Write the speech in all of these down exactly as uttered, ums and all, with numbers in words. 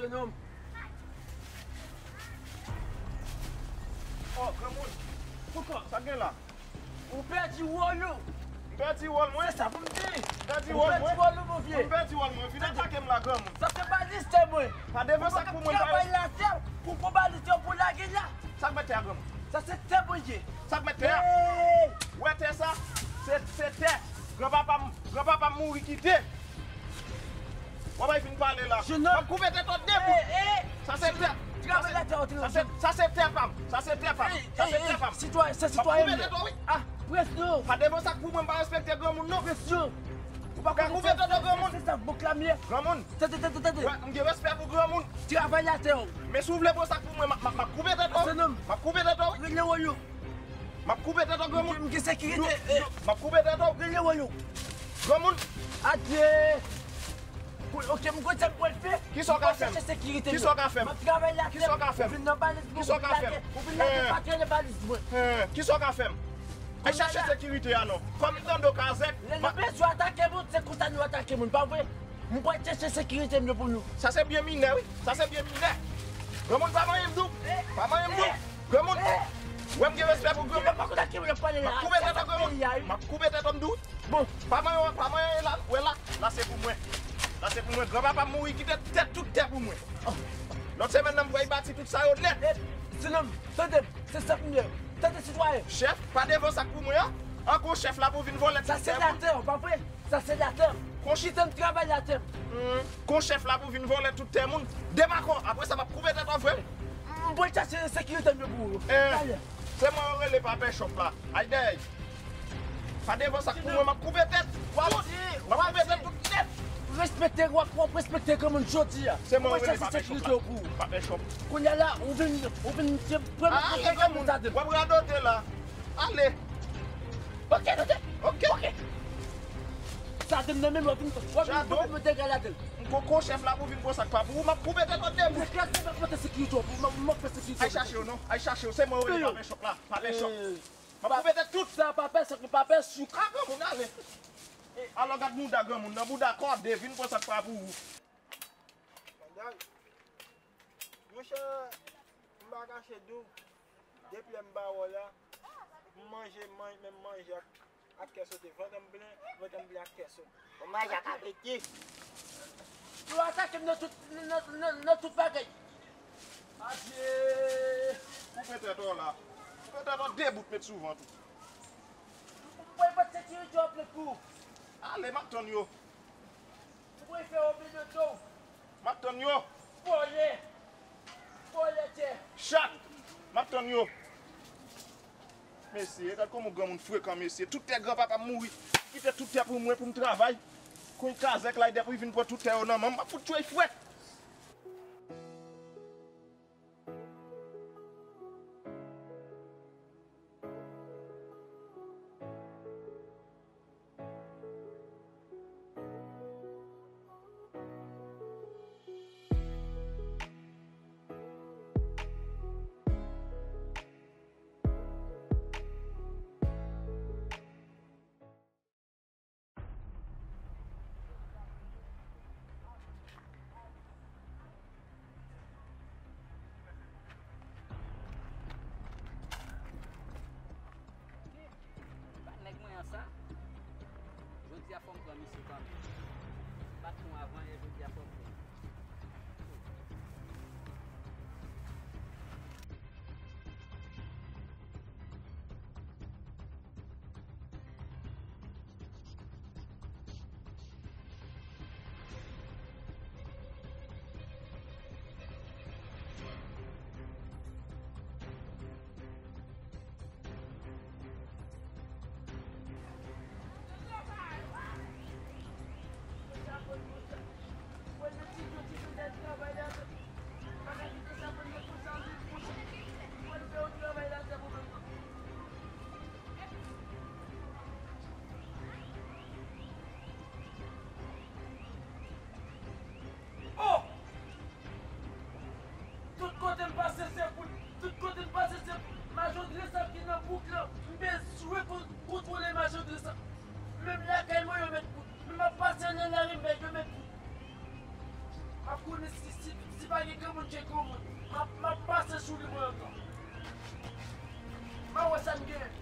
Jenòm. Oh, granmoun. Poukò? Sa k gen la? Ou pèdi wòl ou. M pèdi wòl mwen? Se sa pou m di. M pèdi wòl mwen? Ou pèdi wòl ou, mon vye? M pèdi wòl mwen. Vin atake m la, granmoun. Sa se balis tè mwen. Pa devan sa k pou mwen, travay la tè. Pou pran balis tè pou lage la. Sa k mèt tè a, granmoun? Sa se tè mwen ye. Sa k mèt tè a? Hey! Ou wè tè sa? Se, se tè granpapa m, granpapa m mouri kite. W ap fin pale la. M ap koupe tèt ou de bout. Sa se tè. Sa se, sa se, sa se tè pa m. Sa se tè pa m. Sa se tè pa m. Sitwayen, se sitwayen m ye. M ap koupe tèt ou, wi. Ah, presyon. Pa devan sa k pou mwen, m pa respekte granmoun, non. Presyon. Ou pa ka koupe tèt ou, granmoun. Se sa bouk la m ye. Granmoun. Tande, tande, tande. Wè, m gen respè pou granmoun. Travay atè w. Men si w vle pran sa k pou mwen, m ap, m ap, m ap koupe tèt ou. Jenòm. M ap koupe tèt ou, wi. Rele woyo. M ap koupe tèt ou, granmoun. M gen sekirite. M ap koupe tèt ou. Rele woyo. Granmoun. Adye. Ok, m konn sa m pral fè. Kisa w ka fè m? Kisa w ka fè m? M ap travay la. Kisa w ka fè m? Ou vin nan baliz mwen. Kisa w ka fè m? Ou vin lage, ou vin lage baliz mwen. Kisa w ka fè m? Al chache sekirite a non. Kòm m tande w kazèk. Lè nou bezwen atake moun, se konsa nou atake moun, pa vre? M pral chache sekirite m yo pou nou. Sa se byen minè, wi. Sa se byen minè. Granmoun, pa manyen m di w. Pa manyen m di w. Granmoun. Wè m gen respè pou granmoun. M ap koupe tèt ou, granmoun. M ap koupe tèt ou, m di w. Bon, pa manyen, pa manyen la, wè la, la se pou mwen. La se pou mwen. Granpapa m mouri kite tèt, tout tè pou mwen. Lòt semèn nan m pral bati tout sa yo nèt. Jenòm, tande m, se sa pou mwen. Tande sitwayen. Chèf, pa devan sa k pou mwen an. Ankò chèf la pou vin vòlè tout tè pou mwen. Sa se latè, pa vre? Sa se latè. Kon chita m travay latè. Kon chèf la pou vin vòlè tout tè moun. Demakò, apre sa m ap koupe tèt ou vre. M pral chache sekirite m yo pou ou. Talè. Se mwen yo rele pa pè chòp la. Ay dèyè. Pa devan sa k pou mwen, m ap koupe tèt. W ap di, m ap koupe tèt tout nèt. Respekte, w ap, w ap respekte granmoun jodi a. Se mwen yo rele pa pè chòp la. Pa pè chòp. Kounye a la, ou vin, ou vin premye. Ale, granmoun. W ap radote la. Ale. Ok, ok. Ok. Ok. Sa te m nan men m, w ap vin, w ap vin, w ap vin degade. M poko chèf la pou vin pran sa k pa pou ou, m ap koupe tèt ou de bout. M ap fè sekirite w, m ap, m ap fè sekirite w. Ay chache w non, ay chache w. Se mwen yo rele pa pè chòp la, pa pè chòp. M ap koupe tèt tout. Sa pa pè, sa ki pa pè, souk. A, granmoun, ale. Alò, gad bouda granmoun nan, bouda kòde, vin pran sa k pa pou ou. Monchè, m pa kache di w, depi lè m pa wè w la, m manje, m manje, men m manje ak, ak kè sote. Vant an m plen, vant an m plen ak kè sote. Ou manje ak apeti. Yo atake m nan tout, nan, nan, nan tout bagay. Adye! Koupe tèt ou la. Koupe tèt ou de bout met sou vant ou. Ou pral pote sekirite w ap met pou ou. Ale, m ap tann yo. Ou pral fè yo vin nan do w. M ap tann yo. Vòlè. Vòlè tè. Chat. M ap tann yo. Mesye, gad kòman granmoun frekan, mesye. Tout tè granpapa m mouri. Kite tout tè pou mwen, pou m travay. Konn kazèk la, depi vin pran tout tè yo nan men m, m ap fout tchwey frèt. Pa nèg mwen an sa. Jodi a fò m pran misye kanmenm. Bat nou avan yè, jodi a fò m pran. Gen granmoun ki granmoun. M ap, m ap pase sou li mwen ankò. M a wè sa m gen.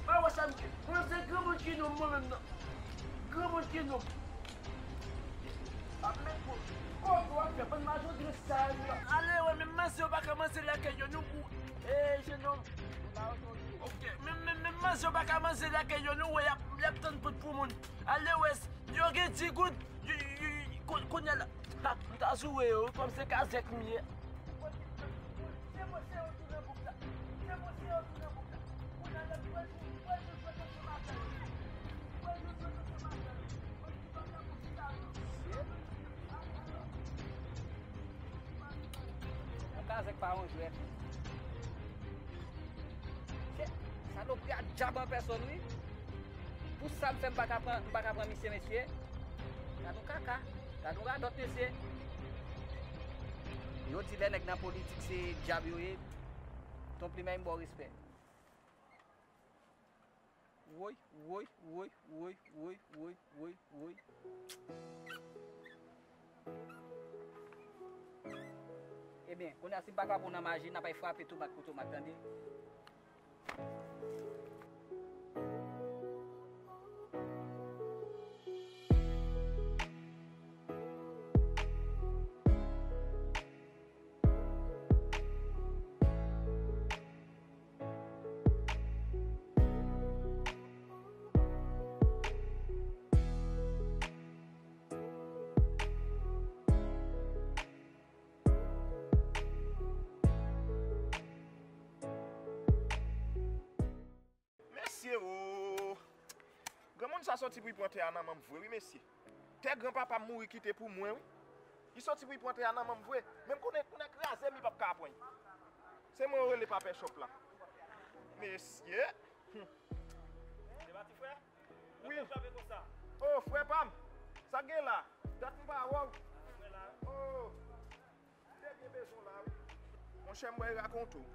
M a wè sa m gen. Mwen se granmoun ki nonm mwen menm nan. Granmoun ki nonm. Ap met pou. Kòk w ap fè bann majondre sa yo. Ale wè, menm manzè yo pa ka manzè lakay yo, nou pou. Ey, jenòm. Ok, menm, menm, menm manzè yo pa ka manzè lakay yo, nou wè, y ap, y ap tann poud pou moun. Ale wè, yo gen di goud, yo, yo, yo, kounye a la. Ha, m ta joure yo, kòm se kazèk m ye. Yon kazèk pa yon jwèt. Se salopri a dyab an pèsòn, wi. Pou sa m fè m pa ka pran, m pa ka pran misye, mesye. Gad yon kaka, gad yon radòt, mesye. Yo di lè nèg nan politik se dyab yo ye. Ton plim a m ba w respè. Woy, woy, woy, woy, woy, woy, woy, woy. Ebyen, kounye a, si m pa ka pran nan maji, n ap al frape tomat pou tomat, tande? Mesye o! Granmoun sa soti pou l pran tè a nan men m vre wi, mesye. Tè granpapa m mouri kite pou mwen wi. Li soti pou l pran tè a nan men m vre. Menm konnen, konnen kraze m, li p ap ka pran l. Se mwen yo rele pa pè chòp la. Mesye! Hum. Se pa ti frè? Wi. Lòt yo frape konsa. O, frè pa m, sa k gen la? Dat m pa wè w. O. Te byen bezwen w la, wi. Monchè, m wè y rakonte w.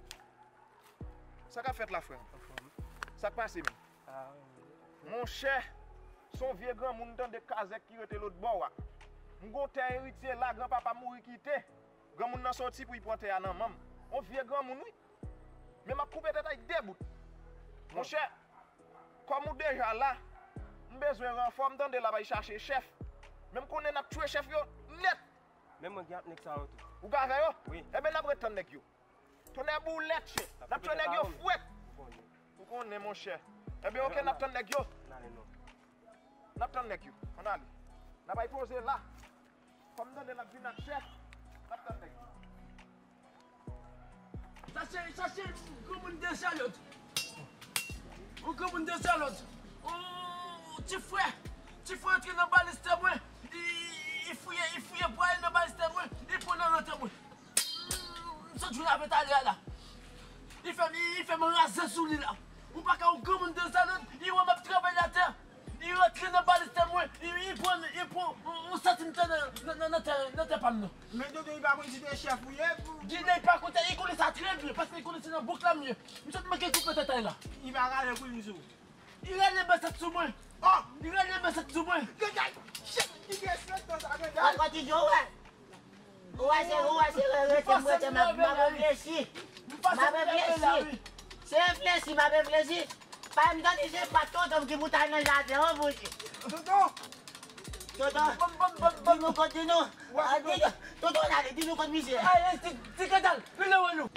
Sa k ap fèt la, frè m? Anfòm. Sa k pase menm? A, wi. Monchè, se yon vye granmoun m tande kazèk ki rete lòt bò a. M gon tè eritye la, granpapa m mouri kite. Granmoun nan soti pou l pran tè a nan men m. Yon vye granmoun, wi. Men m ap koupe tèt a l de bout. Monchè, kòm ou deja la, m bezwen ranfò, m tande l ap al chache chèf. Men m konnen n ap tchwe chèf yo nèt. Men mwen gen ak nèg sa yo tou. Ou gen avè yo? Wi. Ebyen, n ap ret tann nèg yo. Tonnè boulèt, chen. N ap tchwe nèg yo fwèt. Ou konnen, monchè. Ebyen, oke, n ap tann nèg yo. N ale non. N ap tann nèg yo. Ann ale. N ap al poze la. Kòm m tande n ap vin ak chèf, n ap tann nèg yo. Chache, chache granmoun de Charlotte. Yon granmoun de Charlotte. Yon ti frè. Ti frè antre nan balistè mwen. Li, li fouye, li fouye pwa li nan balistè mwen. Li pran nan lantè mwen. M sot jwenn avè talè a la. Li fè, li, li fè m raze sou li la. Ou pa ka yon granmoun de Charlotte, li wè m ap travay latè. Li rantre nan balistè mwen, li, li pran, li pran yon, yon santim tè nan, nan, nan, nan tè, nan tè pa m nan. Men Dodo, li pa konn si se chèf ou ye pou... Ginen, li pa konn sa, li konnen sa trè byen, paske li konnen se nan bouk la m ye. M sot manke koupe tèt a l la. Li pa rale kou li sou ou. Li rale bèsèt sou mwen. Oh! Li rale bèsèt sou mwen. Granday! Chèf, ki gen respè nan sa, Granday? Ankò ti Djo, wè. Ou wè se, ou wè se rete m rete, m ap, m ap reflechi. M ap reflechi. Se reflechi, m ap reflechi. Pa m tande se pa tonton m ki pou t al nan jaden an, Bondye. Tonton! Tonton, di nou kot, di nou. Tonton, n ale, di nou kot misye. Ay, ti, ti Granday, vin la wè nou.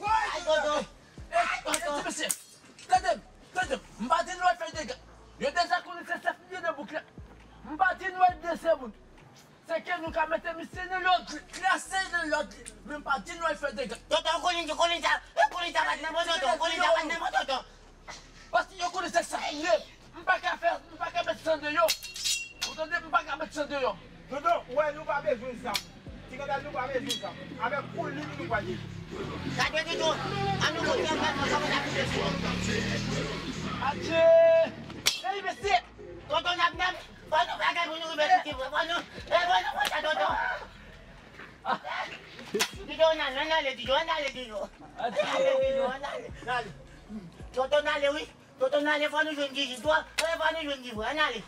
Ay, tonton. Ay, tonton. Mesye, tande m, tande m. M pa di nou al fè dega. Yo deja konnen se chèf m ye nan bouk la. M pa di nou al blese moun. Se ke nou ka mete misye nan lòd li, klase nan lòd li. Men m pa di nou al fè dega. Tonton, koulin, koulin sa, koulin sa pa t nan bon, tonton, koulin sa pa t nan bon, tonton. Paske yo konnen se sa m ye. M pa ka fè, m pa ka met san deyò. Ou tande, m pa ka met san deyò. Tonton, ou wè nou pa bezwen zam. Ti Granday, nou pa bezwen zam. Avèk koulin nou pral ye. Gade, tonton, an nou kontre antre nan sa mwen ap fè. Adye! Ey, mesye! Tonton, n ap, n ap, fò nou bagay pou nou rive sou ti frè. Fò nou, e, fò nou fè sa, tonton. Ti Djo, ann ale, ann ale, ti Djo, ann ale, ti Djo. Ann ale, ti Djo, ann ale, ann ale. Tonton, ann ale, wi. Tonton, ann ale, fò nou jwenn ti Djo. E, fò nou jwenn ti frè, ann ale.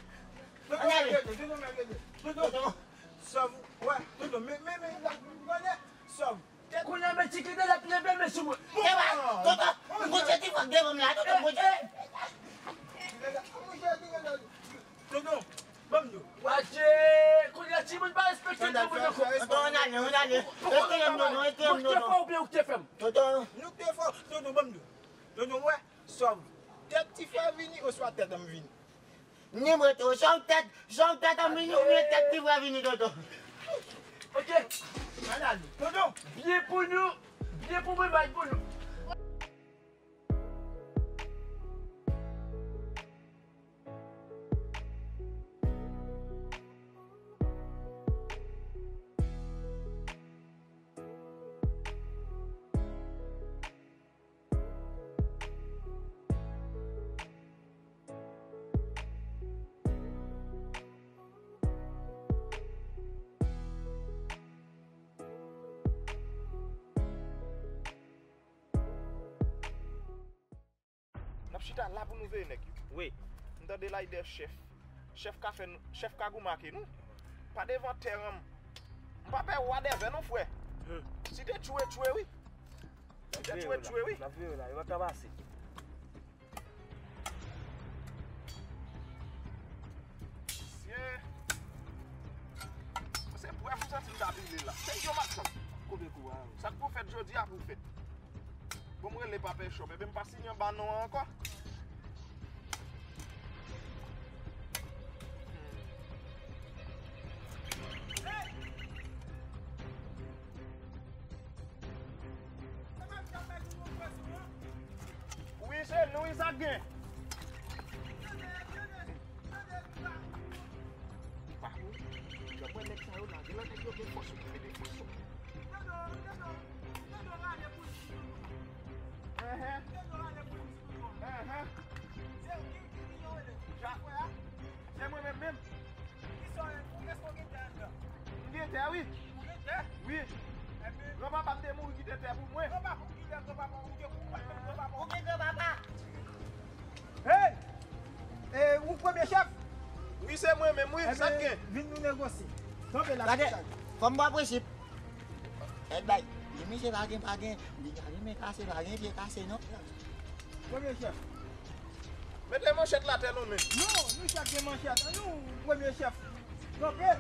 Ann ale. Tonton, tonton, tonton. Tonton. Sa vou, wè, tonton, men, men, men, la, gade. Ale, ann ale. Retire m, Tonton, retire m, Tonton. Ou te fè oubyen ou te fè m? Tonton. Nou te fè, Tonton, ban m di w. Tonton, mwen, swa tèt ti frè vini, oswa tèt an m vini. Ni mwen tou, swa tèt, swa tèt an m vini, oubyen tèt ti frè vini, Tonton. Ok. Ann ale. Tonton. Byen pou nou, byen pou mwen, bay pou nou. N ap chita la pou nou veye nèg yo. Wi. M tande lay de chèf. Chèf ka fè n-, chèf ka goumen ak nou. Pa devan tè an m. M pa pè wa dèvè non, frè. Hmm. Si te tchwe, tchwe, wi. Si te tchwe, tchwe, wi. N ap veye la, yo pa ka pase. Mesye. Se prèv ou santi m ta pile la. Se yo m ap tann. Konbyen kou a? Sa k pou fèt jodi a pou fèt. Bon, m rele Papa Echòp, ebyen m pa siyen anba non an ankò. Wi, se nou, wi, sa k gen. Pa ou, yo pran nèg sa yo la, gen lòt nèg yo gen fòs, yo gen fòs. Enhen. Enhen. Se mwen menm menm. M gen tè, wi. Wi. Granpapa m te mouri kite tè pou mwen. Ou gen granpapa. Hey! E, ou premye chèf? Wi, se mwen menm, wi. Sa k gen? Vin nou negosye. Kanpe la. Gade, fò m pran prensip. Èt bay, di misye pa gen, pa gen, li ka gen men kase, pa gen pye kase, non. Premye chèf. Mete manchèt la atè non, men. Non, nou chak gen manchèt. An nou, premye chèf. Kanpe.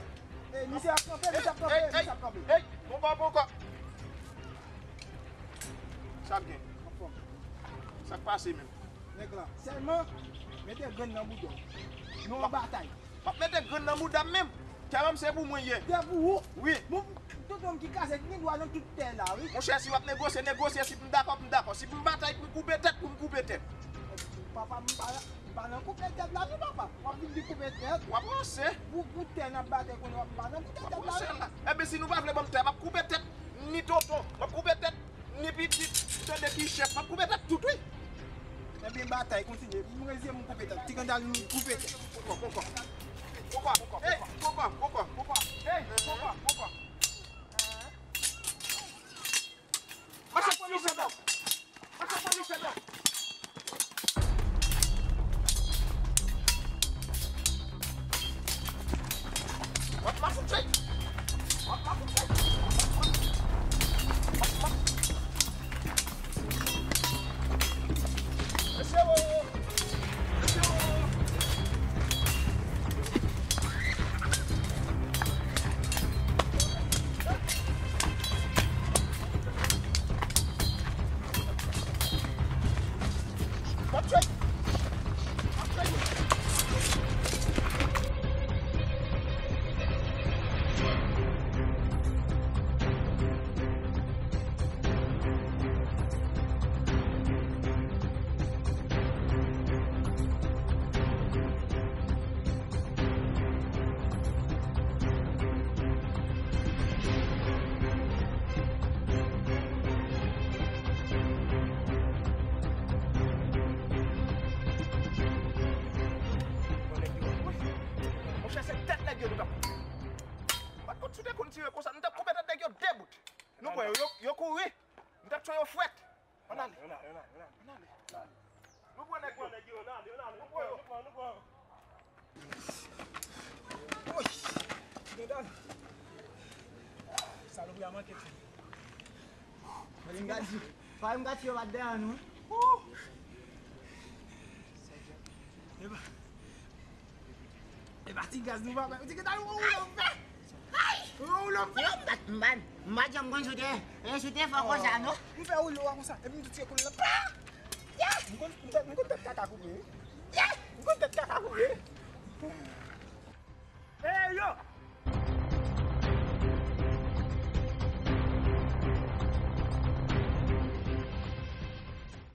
E, misye ap kanpe, misye ap kanpe, misye ap kanpe. Ey, ey, ey, bon, bon, bon, bon. Sa k gen? Anfòm. Sa k pase menm? Nèg la. Sèlman, mete grenn nan bouda w. Nou an batay. M ap mete grenn nan bouda m menm. Tè an m se pou mwen ye. Tè pou ou? Wi. Bon, tonton m ki kase, ki gen dwa nan tout tè la, wi. Monchè, si w ap negosye, negosye. Si m dakò, m dakò. Si m batay pou m koupe tèt, pou m koupe tèt. Papa, m pa, m pa nan koupe tèt la, non, papa. W ap vin di koupe tèt. W ap ranse. Pou, pou tè n ap batay kounye a, m pa nan koupe tèt la, non. W ap ranse la. Ebyen, si nou pa vle ban m tè, m ap koupe tèt ni tonton. M ap koupe tèt ni pitit, tande ki chèf, m ap koupe tèt tout, wi. Ebyen, batay kontinye. M rezi m koupe tèt. Ti gandal, m koupe tèt. Poko, poko. Poko, poko, poko. Ey, poko, poko. Mache pran misye non. Mache pran misye non. What, what, what, what? What, what, what, what? What, what? Mesye, oh! Mesye, oh! Monchè, se tèt nèg yo nou t ap koupe. M pa t konn si w te konn tire konsa, nou t ap koupe tèt nèg yo de bout. Nou pran yo, yo, yo kouri. Nou t ap tchwe yo frèt. Ann ale. Ann ale. Nou pran nèg yo. Nou pran yo. Woy! Ti gandal. Salopri a manke tou. Fòk m gad si, fòk m gad si yo pa t dèyè nou. Epa, epa ti gaz nou pa bay. Ti gandal, ou, ou, ou, ou, ay! Ou lòk. Yo, m pa t, m pa t, m pa t janm konn sou tè, eh, sou tè fò konsa, non. M fè woulo a konsa, epi m tou tire koul la. Pa! Ya! M konn, m konn, m konn tèt kaka koupe, wi. Ya! M konn tèt kaka koupe.